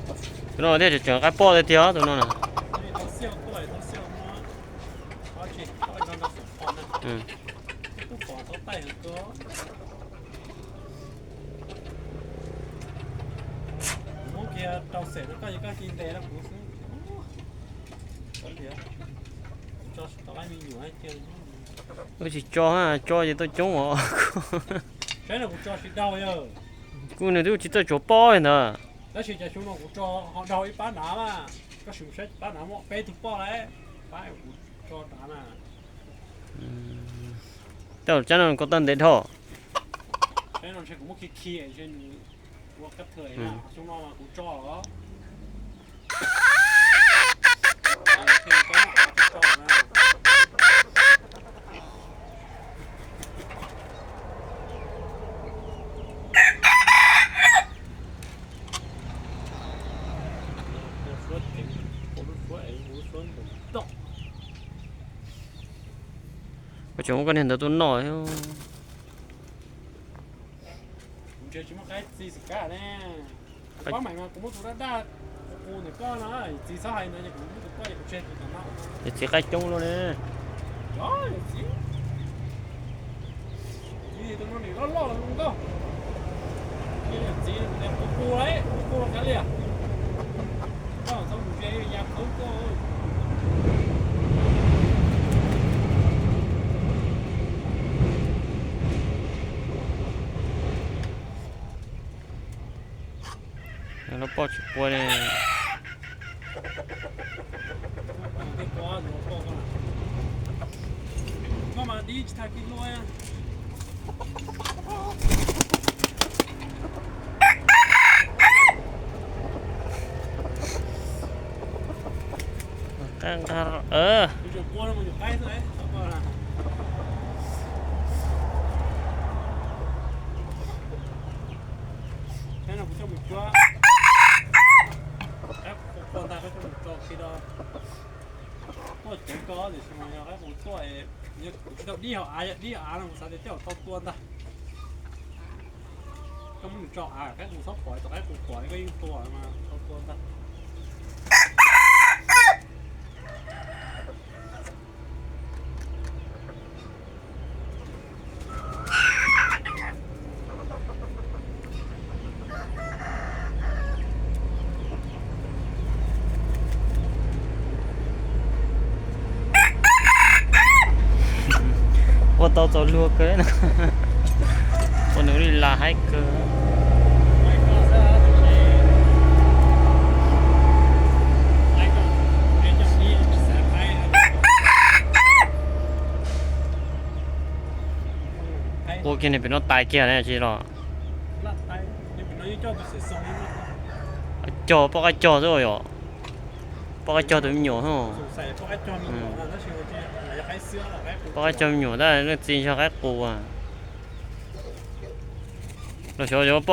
Tus no thiaj tseem qaib poj tiag tiag tus no na. Wb tsis tso, tso ces tau coob os. Kuv nws twb tsis txawj tsuav poj li ntawd. Tab sis cov xyoo no kuv tso ho daug ib pab nrad mas, koj sim saib pab nrad muaj peb tug poj lawm, pab kuv tso nrad na. Tej zaum tsab no koj tau ntev dhau. Saib no ntshe kuv muab khi khi ntshe nws ua kab thawj na, xyoo no mas kuv tso los. Koj tseem muab koj niag ntawd tuaj noj. Kuv tsis muaj qaib txiv xwm kab ne. Kuv pab mais mas kuv muab tus daj daj qus ntawm koj no, txiv txhob hais ntawd ces kuv muab tus koj ces kuv tseg tus tom no. Ces txiv qaib coob luaj ne. Txiv, txiv tus no nim loj loj los zoo nkauj. Txiv kuv tias kuv qus lawm, kuv qus los kav liam. Koj txhob mus ze ya khawb koj. Lub poj tsis quaj li. Qab nqa, qab qus ntag, koj coj mus tso khi rau. Tuaj ceev koj tiam sis mas yog qaib qus tuaj, yog kuv tsis tau dib hauv av, yog dib hauv av no kuv xav tias tej zaum tau tua ntag. Koj muab nws tso av, qaib qus txhob pom, tau qaib qus pom koj yeej tua mas tau tua ntag. Ua tau txaus luag kawg, ua nws li las haib kawg. Ua kiag niag pem no tais kiag ne tsis los. Cog, poj qaib cog xwb yom. Poj qaib cog tus me nyuam. Poj qaib cog me nyuam tab leej txiv yog qaib qus. Los xyov yuav poj